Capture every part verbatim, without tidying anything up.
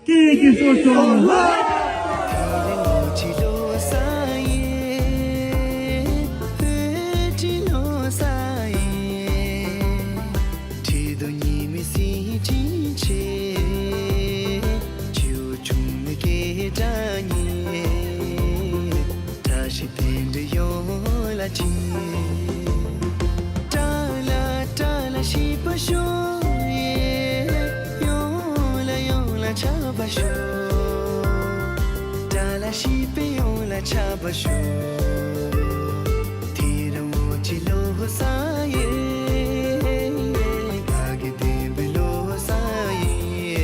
སྐད་ཀྱི་སོ་སོ། བཀྲ་ཤིས་རྟེན་འབྲེལ་ཡོངས་ལ་སྦྱིན། བཀྲ་ལ་བཀྲ་ལ་ཤིས་པ་ཤོག་ཡེ། ཡོང་ལ་ཡོང་ལ་ཆགས་པ་ཤོག་བཀྲ་ལ་ཤིས་པ་ཡོང་ལ་ཆགས་པ་ཤོག་དེ་རིང་འོ་ཅི་ལོ་ས་ཡེ། དགའ་གི་ལྡན་པའི་ལོ་ས་ཡེ།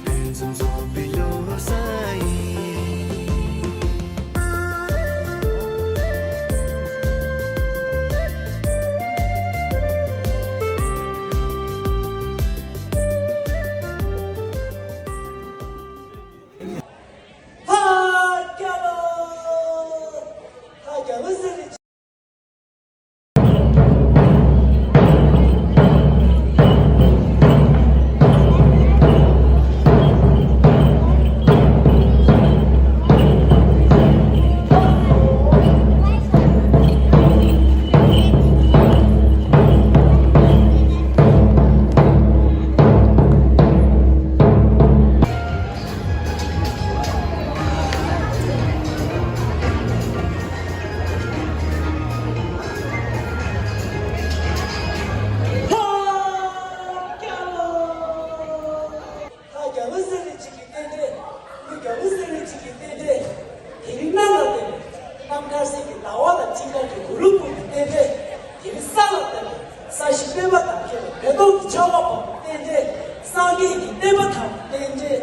ཕུན་སུམ་ཚོགས་པའི་ལོ་ས་ཡིན། ཧ་རྒྱ་ལོ། ཧ་རྒྱ་ལོ་ཟེར་ནས། ལྷ་རྒྱལ་པོ་གསེར་རི་གཅིག་གི་རྟེན་འབྲེལ། ཀླུ་རྒྱལ་པོ་གསེར་རི་གཅིག་གི་རྟེན་འབྲེལ། དེ་རིང་གནམ་ལ་བསྟན་པའི་གནམ་དཀར་གསེར་གྱི་ཟླ་བ་དང་གཅིག་ལྟར་གྱི་གུ་རུ་ཀུན་གྱི་རྟེན་འབྲེལ། དེ་རིང་ས་ལ་བསྟན་པའི་ས་གཞི་པད་མ་དང་འཁྱིལ་བའི་མེ་ཏོག་གི་ཆར་པ་བབས་པའི་རྟེན་འབྲེལ། སངས་རྒྱས་ཀྱི་བསྟན་པ་དར་བའི་རྟེན་འབྲེལ།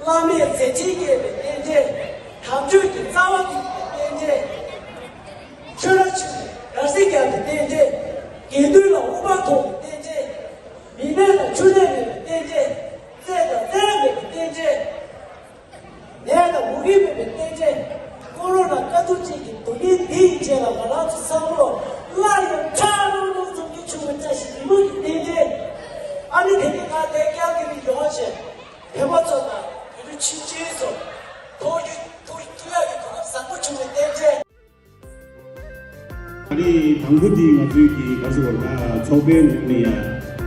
བླ་མའི་མཛད་འཕྲིན་རྒྱས་པའི་རྟེན་འབྲེལ། དམ་ཆོས་ཀྱི་རྩ་བ་འདུས་པའི་རྟེན་འབྲེལ། ཆོས་ར་ཆོས་ཀྱི་ར་བཟི་རྒྱབ་པའི་རྟེན་འབྲེལ། དགེ་འདུན་ལ་དབུ་འཕང་མཐོ་བའི་རྟེན་འབྲེལ། མི་ནད་དང་འཕྲུལ་ནད་མེད་པའི་རྟེན་འབྲེལ། བཙས་དང་བཙས་ར་མེད་པའི་རྟེན་འབྲེལ། ནད་དང་མུ་གེ་མེད་པའི་རྟེན་འབྲེལ། ཀོ་རོ་ན་དཀའ་སྡུག་ཅན་གྱི་སྡུག་བསྔལ་འདི་ཡི་རྗེས་ལ་ང་རང་ཚོ་བསམ་བློ་སླར་ཡང་ཁྲག་རླུང་རླུང་འཚུབ་ཀྱིས་ཕྱུང་བའི་བཀྲ་ཤིས་ཉིན་མོ་ཡི་རྟེན་འབྲེལ། ཨ་ནི་དེ་ནི་ང་ལས་བསྐྱར་གྱི་རིགས་ཡོང་ཞེས་བོད་པ་ཚོ་དང་བོད་མི་ཆུང་ཆུང་ཚོ་ཐུགས་རྒྱུད་ཐུགས་ཐུགས་ཡག་གི་གོ་སྐབས་བཟང་པོ་བྱུང་བའི་རྟེན་འབྲེལ། ཨ་ནི་དང་པོ་འདི་ང་ཚོའི་གི་ག་ཟེར་བ་ད་ཚོགས་པའི་ངོས་ནས་ཡང་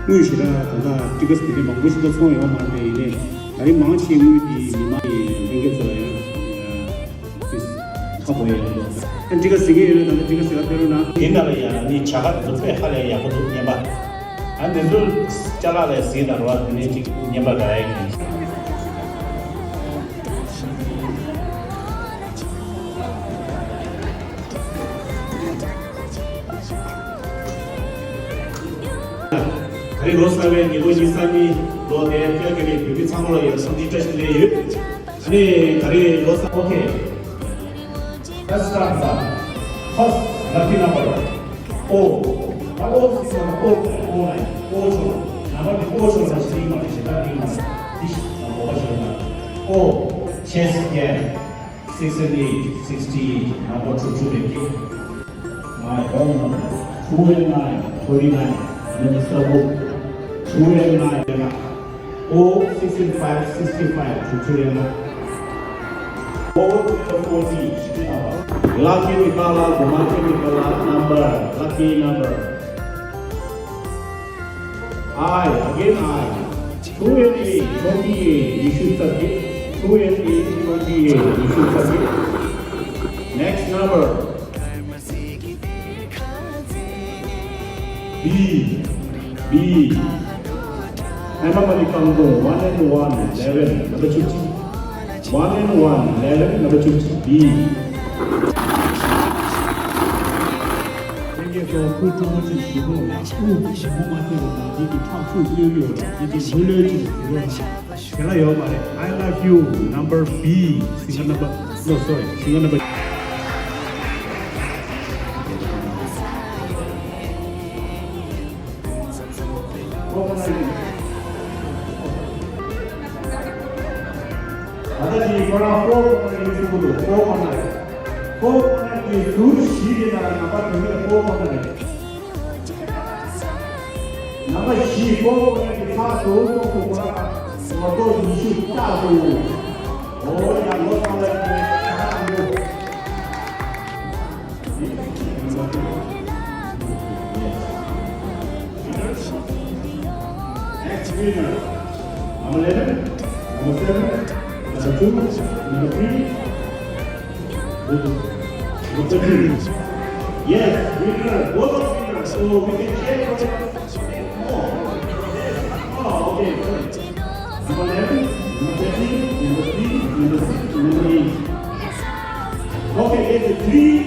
དངུལ་ཞེ་དྲག་ད་ལྟ་ཊི་ཀེ་ཊི་དེ་འདྲའི་མང་པོ་ཞིག་ད་ཚོང་ཡོད་མ་རེད། ཡིན་ནའི་ད་རིང་མང་ཆེ་དངུལ་འདི་མི་མང་གི་ལྷན་རྒྱས་ཚོ་ལ་ཡང་ཁ་པོ་ཡོད་འདུག་ཨ་ཊི་ཀེ་ཊི་ཟིན་གྱི་ཡོད་ན་ད་ལྟ་ཊི་ཀེ་ཊི་ཟིན་ག་ཕེབས་རོགས་གནང་། དེ་ནང་ལ་ཡང་ནི་བྱ་དགའ་འདི་ཚོ་དཔེ་ཧ་ལས་ཡག་པོ་འདུག་སྙན་པ། ཨ་འདི་ཚོ་ཅ་ལག་ལ་ཟིན་ན་རོ་དེ་ནས་ཅིག་སྙན་པ་རག་ཡག་གི། ད་རེས་ལོ་གསར་བའི་ཉིན་མོ་ཉི་ཤུ་རྩ་གཉིས་ལོ་དེ་བོད་ཀྱི་རིགས་བོད་མི་ཚང་མ་ལ་ཡང་འཚམས་འདྲི་བཀྲ་ཤིས་བདེ་ལེགས་ཡོད། ཨ་ནི་ད་རེས་ལོ་གསར། ཨོ་ཁེ། Let's start the first lucky number. ཨོ། ད་ཨོ་སི་སི་ཨོ་ཨོ་ནའི་ཨོ་ཆོ། ནམ་བར་དེ་ཨོ་ཆོ་ལ་ཞིག་མ་རེད་ཞེ་དྲག་རིང་མ་རེད། འདི་ཞིག་ན་འོ་བ་ཞིག་ན། ཨོ། Chess game. Six and eight, sixty-eight, number two two eight. My phone number, two and nine, thirty-nine, Minister Wu. Two and nine, oh, six and five, sixty-five, two two eight. Oh, forty, number. Lucky Mikala, Gomati Mikala, number, lucky number. I, again I. Two and eight, twenty-eight, you should submit. Two and eight, twenty-eight. You should forget. Next number. B. B. Emma Malik Kangdong, one and one, eleven, number fifty. One and one, eleven, number fifty. B. Thank you for putting on this video. Ooh, this is my favorite. This is how to do you. This is really good. དེ་ལ་ཡོད་མ་རེད། I love you, number B, single number, no, sorry, single number. ད་ལྟ་ཅིག་ཁོ་རང་ཕོར་ཁོ་ན་ཡིན་ཞུ་གི་འདུག་ཕོར་ཁོ་ན་རེད། ཕོར་ཁོ་ན་གི་ཟུར་བཞི་དེ་ན་ནམ་པར་དོན་གྱི་ཕོར་ཁོ་ན་རེད། ནམ་པར་བཞི་ཕོར་ཁོ་ན་གི་ཚགས་ཟུར་སོང་སོང་ཁོ་རང་ངོ་ཐོག་ཉི་ཤུ་རྟག་ཏུ། འོ་ཡ་ལོ་ཚང་ལ་ཡིན་ན་ད་ཧ་ལམ་ཡོད། Next winner. Number eleven, number seven, number two, number three, number thirteen. Yes, winner, both of winners. So we can check for them. Oh, oh, okay, good. Number eleven, number thirteen, number three, number six, number eight. Okay, it's a three.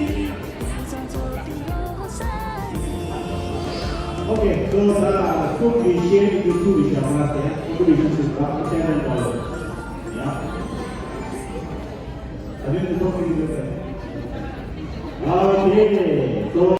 Okay, so, uh, so we share the two with Shabbat, yeah? Two with Shabbat, ten and all. Yeah. I think it's okay with that. Okay, so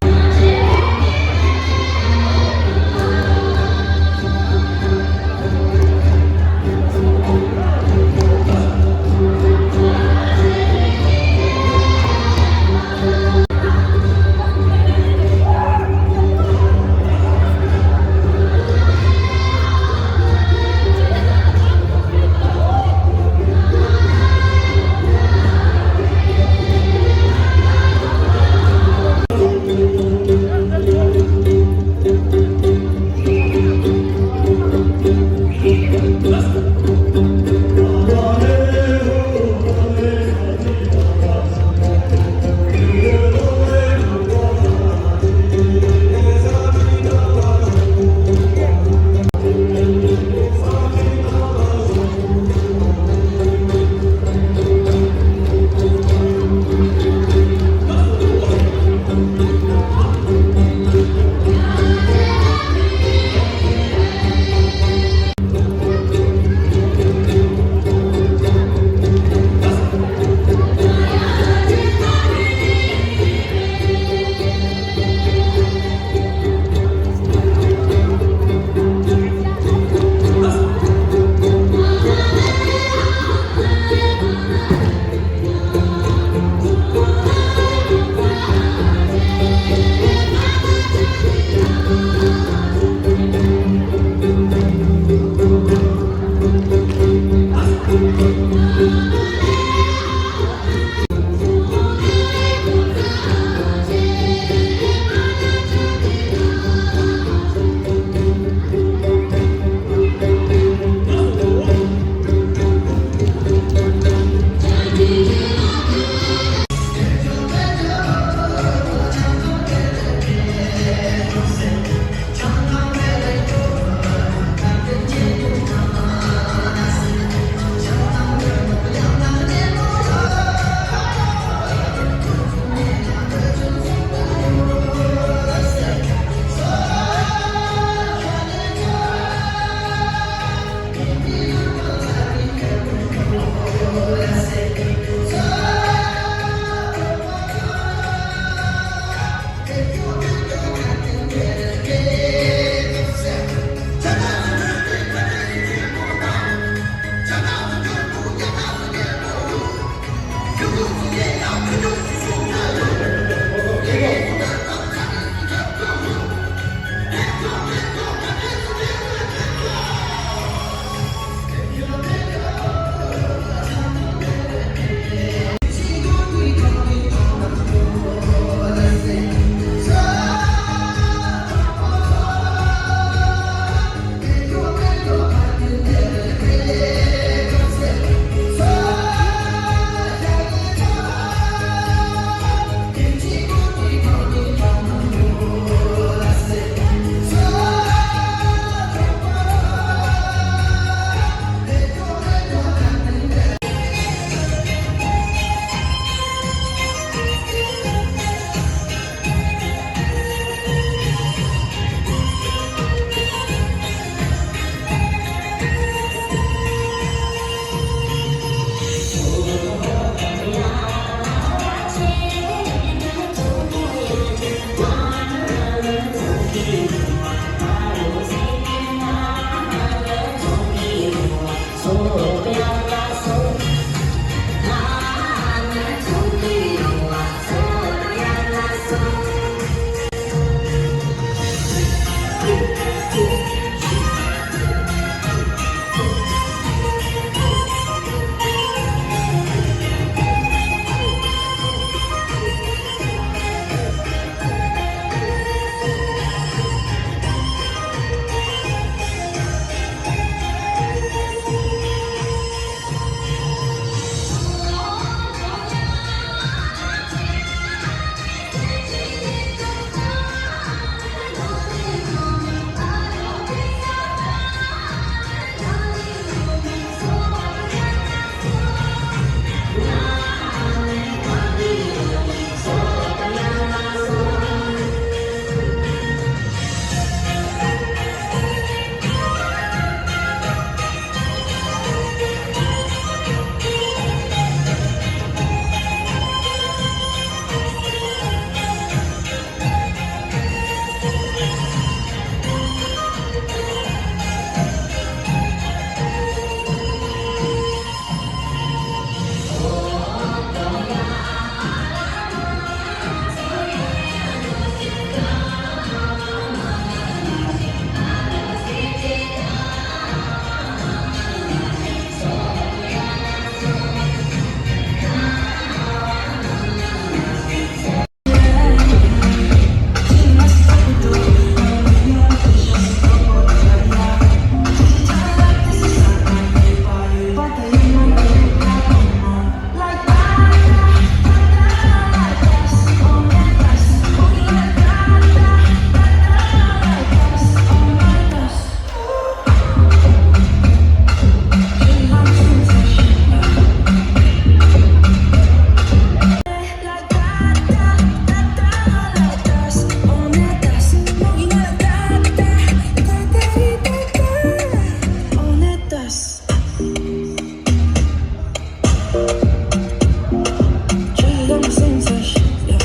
Try to let my same touch, yeah.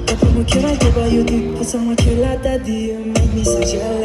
Couple more, can I get by you, dude? Put some more, kill out that D M, make me suggest.